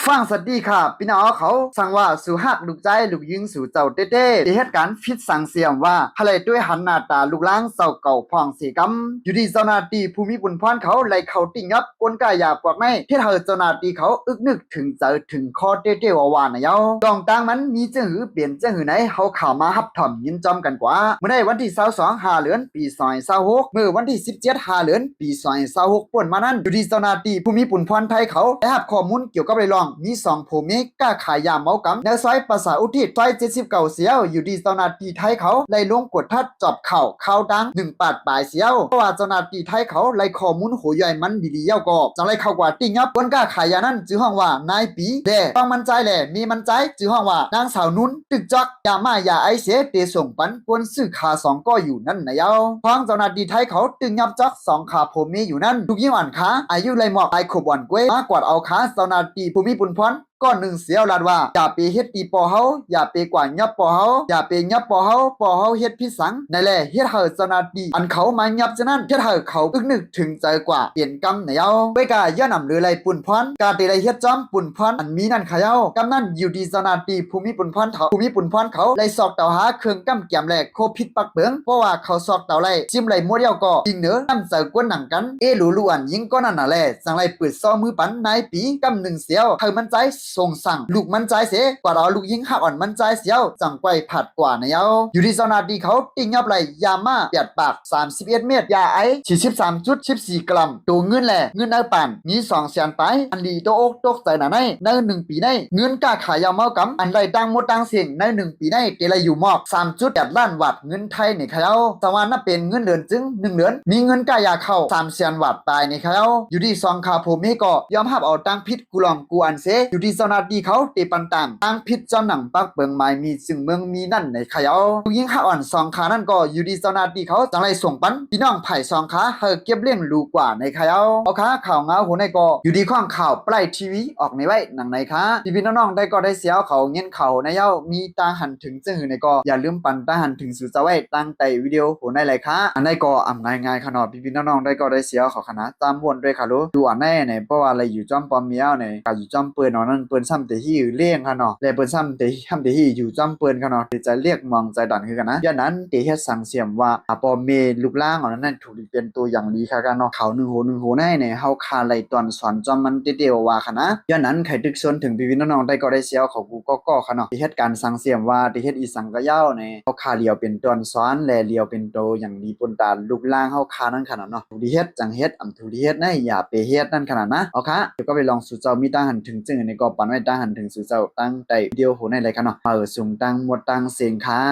ຟັງສະດີຄ່າ ພີ່ນ້ອງເຮົາເຂົາ, ສັງວ່າສູຮັກລູກຊາຍລູກຍິງສູເຈົ້າແທ້ໆ, ໄດ້ເຮັດການຜິດສັງສຽມວ່າ ໃຫ້ໄລ່ຕົວຫັນໜ້າຕາລູກຫຼານເຈົ້າເກົ່າພ້ອງເສຍກຳ. ຢູ່ດີເຈົ້າໜ້າທີ່ຜູ້ມີບຸນພອນເຂົາໄລ່ເຂົ້າຕິຫຍັບ ກວນກາຢາພວກໃນ ເຮັດໃຫ້ເຈົ້າໜ້າທີ່ເຂົາອຶກນຶກເຖິງໃຈເຖິງຄໍແທ້ໆວ່າໆນະເຍົາ. ດອງຕ່າງມັນມີຈັ່ງຫື ເປັນຈັ່ງຫືໃນ ເຮົາຂ້າມາຮັບຊົມຍິນຈອມກັນກວ່າ. ມື້ໃນວັນທີຊາວສອງ ຫ້າເດືອນ ປີສອງພັນຊາວຫົກ ມື້ວັນທີສິບເຈັດ ຫ້າເດືອນ ປີສອງພັນຊາວຫົກ ປົນມານັ້ນ ຢູ່ດີເຈົ້າໜ້າທີ່ຜູ້ມີບຸນພອນໄທເຂົາໄດ້ຮັບຂໍ້ມູນກ່ຽວກັບເລື່ອງມີສອງຜົວເມຍ ຄ້າຂາຍຢາເມົາກຳ ໃນຊອຍປະຊາອຸທິດ ຊອຍເຈັດສິບເກົ້າ ເສຍວ. ຢູ່ດີເຈົ້າໜ້າທີ່ໄທເຂົາໄດ້ລົງກວດທັດຈອບຂ່າວຄາວດັງໜຶ່ງປາກປາຍ ເສຍວ ເພາະວ່າເຈົ້າໜ້າທີ່ໄທເຂົາໄດ້ຂໍ້ມູນໂຫຍ່ວຍມັນດີໆແລ້ວກໍ ຈັ່ງໄດ້ເຂົ້າກວດຕິຫຍັບ ກວນຄ້າຂາຍຢານັ້ນ ຈື່ຮ້ອງວ່ານາຍປີ ແລະ ນ້ອງມັນຊາຍ ແລະ ເມມັນຊາຍ ຈື່ຮ້ອງວ່ານາງສາວນຸນ ຖືກຈັບຢາມ້າຢາໄອເສ ເຕສົ່ງປັນກວນຊື້ຂາສອງກໍຢູ່ນັ້ນນະເຍົາ. ຂອງເຈົ້າໜ້າທີ່ໄທເຂົາຖືກຫຍັບຈັບສອງຂາຜົວເມຍຢູ່ນັ້ນ ລູກຍິງອ່ອນຂາ ອາຍຸໄລ່ໝອກ ປາຍຂວບອ່ອນກວ່າ ມາກວດເອົາຂາເຈົ້າໜ້າທີ່ຜູ້ມີບຸນພອນ ກ້ອນໜຶ່ງເສຍວ ລາດວ່າ ຢ່າໄປເຮັດຕີພໍ່ເຮົາ, ຢ່າໄປກວາດຫຍັບພໍ່ເຮົາ, ຢ່າໄປຫຍັບພໍ່ເຮົາ, ພໍ່ເຮົາເຮັດຜິດສັງໃນແລ ເຮັດໃຫ້ເຈົ້າໜ້າທີ່ອັນເຂົາມາຫຍັບຈະນັ້ນ ເຮັດໃຫ້ເຂົາອຶກນຶກເຖິງໃຈກວ່າເປັນກຳນະເຍົາ. ເວີຍກາຍ້ອນອຳເລີໄລ່ປຸນພອນ ກາເຕໄດ້ເຮັດຈອມປຸນພອນອັນມີນັ້ນຂະເຍົາ. ກຳນັ້ນຢູ່ດີເຈົ້າໜ້າທີ່ຜູ້ມີປຸນພອນເຂົາ ຜູ້ມີປຸນພອນເຂົາໄລ່ຊອກຕາວຫາເຄື່ອງກຳກຽມ ແລະ ໂຄພິດປັກເປິງ ເພາະວ່າເຂົາຊອກຕາວໄດ້ ຊິມໄດ້ໝົດແລ້ວກໍ ອີງເໜີນ້ຳໃຈກວນໜັງກັນ ເອຫຼູລູອັນຍິງກໍນັ້ນນະແລ ຈັ່ງໄດ້ປຶດຊໍມືປັນນາຍປີກຳໜຶ່ງເສຍວ ໃຫ້ມັນຊາຍສົ່ງສັ່ງລູກມັນຊາຍເສ ກວາດເອົາລູກຍິງຮັກອ່ອນມັນຊາຍເສຍວ ຈັ່ງໄກວພາດກວ່ານະເຍົາ. ຢູ່ດີເຈົ້າໜ້າທີ່ເຂົາຕິຫຍັບໄດ້ຢາມ້າແປດປາກສາມສິບເອັດເມັດ, ຢາໄອສີ່ສິບສາມຈຸດສິບສີ່ກຣາມ, ໂຕເງິນແລ ເງິນໃນປານມີສອງແສນປາຍ. ອັນດີຕົກອົກຕົກໃຈໜ້າໃນ ໃນໜຶ່ງປີໃນ ເງິນຄ້າຂາຍຢາເມົາກຳ ອັນໄດ້ທັງໝົດທັງເສັງໃນໜຶ່ງປີໃນ ເຕໄດ້ຢູ່ໝອກສາມຈຸດແປດລ້ານບາດເງິນໄທນີ້ຂະເຈົ້າ. ສາມາດນັບເປັນເງິນເດືອນຈຶ່ງ ໜຶ່ງເດືອນມີເງິນຄ້າຢາເຂົ້າສາມແສນບາດປາຍນີ້ຂະເຈົ້າ. ຢູ່ດີສອງຂາຜົວເມຍກໍຍອມຮັບເອົາທັງຜິດ ກູລອງກູອັນເສ ຢູ່ດີເຈົ້າໜ້າທີ່ເຂົາເຕປັນຕາມທາງຜິດຈອມໜັງປັກເປິງໝາຍມີຈຶ່ງເມືອງມີນັ້ນໃນຂະເຈົ້າ. ຜູ້ຍິງຮັກອ່ອນສອງຂານັ້ນກໍຢູ່ດີເຈົ້າໜ້າທີ່ເຂົາຈັ່ງໄດ້ສົ່ງປັນພີ່ນ້ອງຝ່າຍສອງຂາ ໃຫ້ເກັບລ້ຽງດູກວ່າໃນຂະເຈົ້າ. ເອົາຄ່າ ຂ່າວງາວໂຫໃນກໍຢູ່ດີຂອງຂ່າວປາຍທີວີອອກໃນໄວ້ໜັງໃນຄ່າ. ພີ່ໆນ້ອງໆໄດ້ກໍໄດ້ເສຍເຂົາຍິນຂ່າວໃນເຍົາ ມີຕ່າງຫັນເຖິງຈັ່ງຫືໃນກໍ ຢ່າລືມປັນຕ່າງຫັນເຖິງສູ່ເຈົ້າໄວ້ ຕັ້ງແຕ່ວິດີໂອໂຫໃນໄລຍະ ອັນໃດກໍອຳງ່າຍໆຂະເນາະ ພີ່ໆນ້ອງໆໄດ້ກໍໄດ້ເສຍເຂົາຂະນະ ຕາມບ່ອນດ້ວຍຂະໂລ ດູອັນໃດໃນ ເພາະວ່າໄລຍະຢູ່ຈອມປ້ອມມີເອົາໃນ ກະຢູ່ຈອມເປີ້ນເອົານັ້ນ ເປີ້ນຊ້ຳເຕຫີ້ເລ້ງຂະເນາະ ແລະ ເປີ້ນຊ້ຳເຕຫີ້ ຊ້ຳເຕຫີ້ຢູ່ຈອມເປີ້ນຂະເນາະ ເປັນໃຈລຽກມອງໃຈດັນຄືກັນນະ ຍ້ອນນັ້ນເຕເຮັດສັງສຽມວ່າ ອາ ພໍ່ແມ່ລູກຫຼາງເອົານັ້ນ ຖືເປັນຕົວຢ່າງດີຄັກຂະເນາະ ຂ່າວໜຶ່ງໂຫໜຶ່ງໂຫໃນໃນ ເຮົາຄາໄລຕອນສອນຈອມມັນເຕເຕວ່າໆຂະນະ ຍ້ອນນັ້ນ ໃຄຕຶກຊົນເຖິງພີ່ໆນ້ອງໆໄດ້ກໍໄດ້ເສຍເຂົາ ກູ່ກໍກໍຂະເນາະ ທີ່ເຮັດການສັງສຽມວ່າ ທີ່ເຮັດອີ່ສັງກະເຍົາໃນ ເຮົາຄາຫຼຽວເປັນຕອນສອນ ແລະ ຫຼຽວເປັນໂຕຢ່າງດີປົນຕາລູກຫຼາງເຮົາຄານັ້ນຂະນະເນາະ ຜູ້ທີ່ເຮັດຈັ່ງເຮັດ ອຳຜູ້ທີ່ເຮັດໃນຢ່າໄປເຮັດນັ້ນຂະນະນະ ເອົາຄະ ກ່ຽວກັບເລື່ອງສູ່ເຈົ້າມີຕ່າງຫັນເຖິງຈຶ່ງໃນ ກໍປັນໄວ້ຕ່າງຫັນເຖິງສູ່ເຈົ້າ ຕັ້ງແຕ່ວິດີໂອໂຫໃນໄລຍະຂະເນາະ ເອົາສູງຕັ້ງໝົດຕັ້ງເສັງຄະ.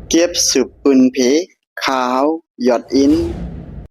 ເກັບສືບປືນເພ ຂ່າວຢອດອິນ